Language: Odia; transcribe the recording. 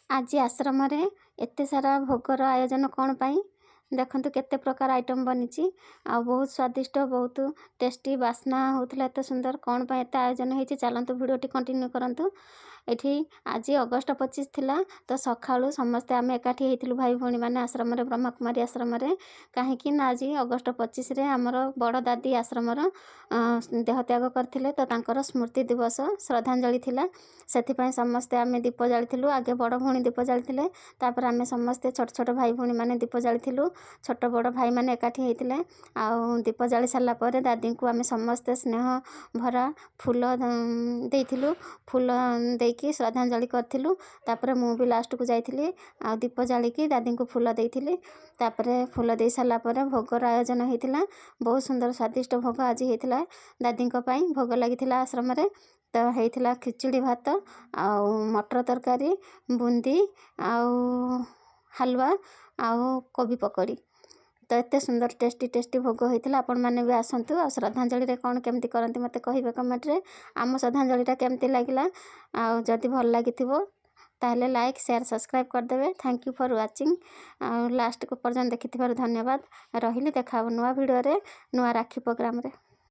ଆଜି ଆଶ୍ରମରେ ଏତେ ସାରା ଭୋଗର ଆୟୋଜନ କ'ଣ ପାଇଁ? ଦେଖନ୍ତୁ, କେତେ ପ୍ରକାର ଆଇଟମ୍ ବନିଛି ଆଉ ବହୁତ ସ୍ୱାଦିଷ୍ଟ, ବହୁତ ଟେଷ୍ଟି, ବାସ୍ନା ହେଉଥିଲା ଏତେ ସୁନ୍ଦର। କ'ଣ ପାଇଁ ଏତେ ଆୟୋଜନ ହେଇଛି? ଚାଲନ୍ତୁ, ଭିଡ଼ିଓଟି କଣ୍ଟିନ୍ୟୁ କରନ୍ତୁ। ଏଠି ଆଜି ଅଗଷ୍ଟ 25 ଥିଲା, ତ ସକାଳୁ ସମସ୍ତେ ଆମେ ଏକାଠି ହେଇଥିଲୁ ଭାଇ ଭଉଣୀମାନେ ଆଶ୍ରମରେ, ବ୍ରହ୍ମାକୁମାରୀ ଆଶ୍ରମରେ। କାହିଁକି ନା ଆଜି ଅଗଷ୍ଟ 25ରେ ଆମର ବଡ଼ ଦାଦି ଆଶ୍ରମର ଦେହତ୍ୟାଗ କରିଥିଲେ, ତ ତାଙ୍କର ସ୍ମୃତି ଦିବସ, ଶ୍ରଦ୍ଧାଞ୍ଜଳି ଥିଲା। ସେଥିପାଇଁ ସମସ୍ତେ ଆମେ ଦୀପ ଜାଳିଥିଲୁ। ଆଗେ ବଡ଼ ଭଉଣୀ ଦୀପ ଜାଳିଥିଲେ, ତାପରେ ଆମେ ସମସ୍ତେ ଛୋଟ ଛୋଟ ଭାଇ ଭଉଣୀମାନେ ଦୀପ ଜାଳିଥିଲୁ। ଛୋଟ ବଡ଼ ଭାଇମାନେ ଏକାଠି ହେଇଥିଲେ ଆଉ ଦୀପ ଜାଳି ସାରିଲା ପରେ ଦାଦିଙ୍କୁ ଆମେ ସମସ୍ତେ ସ୍ନେହ ଭରା ଫୁଲ ଦେଇଥିଲୁ। ଫୁଲ ଦେଇକି ଶ୍ରଦ୍ଧାଞ୍ଜଳି କରିଥିଲୁ। ତାପରେ ମୁଁ ବି ଲାଷ୍ଟକୁ ଯାଇଥିଲି ଆଉ ଦୀପ ଜାଳିକି ଦାଦିଙ୍କୁ ଫୁଲ ଦେଇଥିଲି। ତାପରେ ଫୁଲ ଦେଇ ସାରିଲା ପରେ ଭୋଗର ଆୟୋଜନ ହେଇଥିଲା। ବହୁତ ସୁନ୍ଦର ସ୍ୱାଦିଷ୍ଟ ଭୋଗ ଆଜି ହେଇଥିଲା। ଦାଦିଙ୍କ ପାଇଁ ଭୋଗ ଲାଗିଥିଲା ଆଶ୍ରମରେ। ତ ହେଇଥିଲା ଖିଚୁଡ଼ି ଭାତ ଆଉ ମଟର ତରକାରୀ, ବୁନ୍ଦି ଆଉ ହାଲୁଆ ଆଉ କୋବି ପକୋଡ଼ି। ତ ଏତେ ସୁନ୍ଦର ଟେଷ୍ଟି ଟେଷ୍ଟି ଭୋଗ ହେଇଥିଲା। ଆପଣମାନେ ବି ଆସନ୍ତୁ ଆଉ ଶ୍ରଦ୍ଧାଞ୍ଜଳିରେ କ'ଣ କେମିତି କରନ୍ତି, ମୋତେ କହିବେ କମେଣ୍ଟରେ। ଆମ ଶ୍ରଦ୍ଧାଞ୍ଜଳିଟା କେମିତି ଲାଗିଲା? ଆଉ ଯଦି ଭଲ ଲାଗିଥିବ, ତାହେଲେ ଲାଇକ୍, ସେୟାର, ସବସ୍କ୍ରାଇବ୍ କରିଦେବେ। Thank you for watching. ଆଉ ଲାଷ୍ଟକୁ ପର୍ଯ୍ୟନ୍ତ ଦେଖିଥିବାରୁ ଧନ୍ୟବାଦ। ରହିଲି, ଦେଖା ହେବ ନୂଆ ଭିଡ଼ିଓରେ, ନୂଆ ରାକ୍ଷୀ ପ୍ରୋଗ୍ରାମରେ।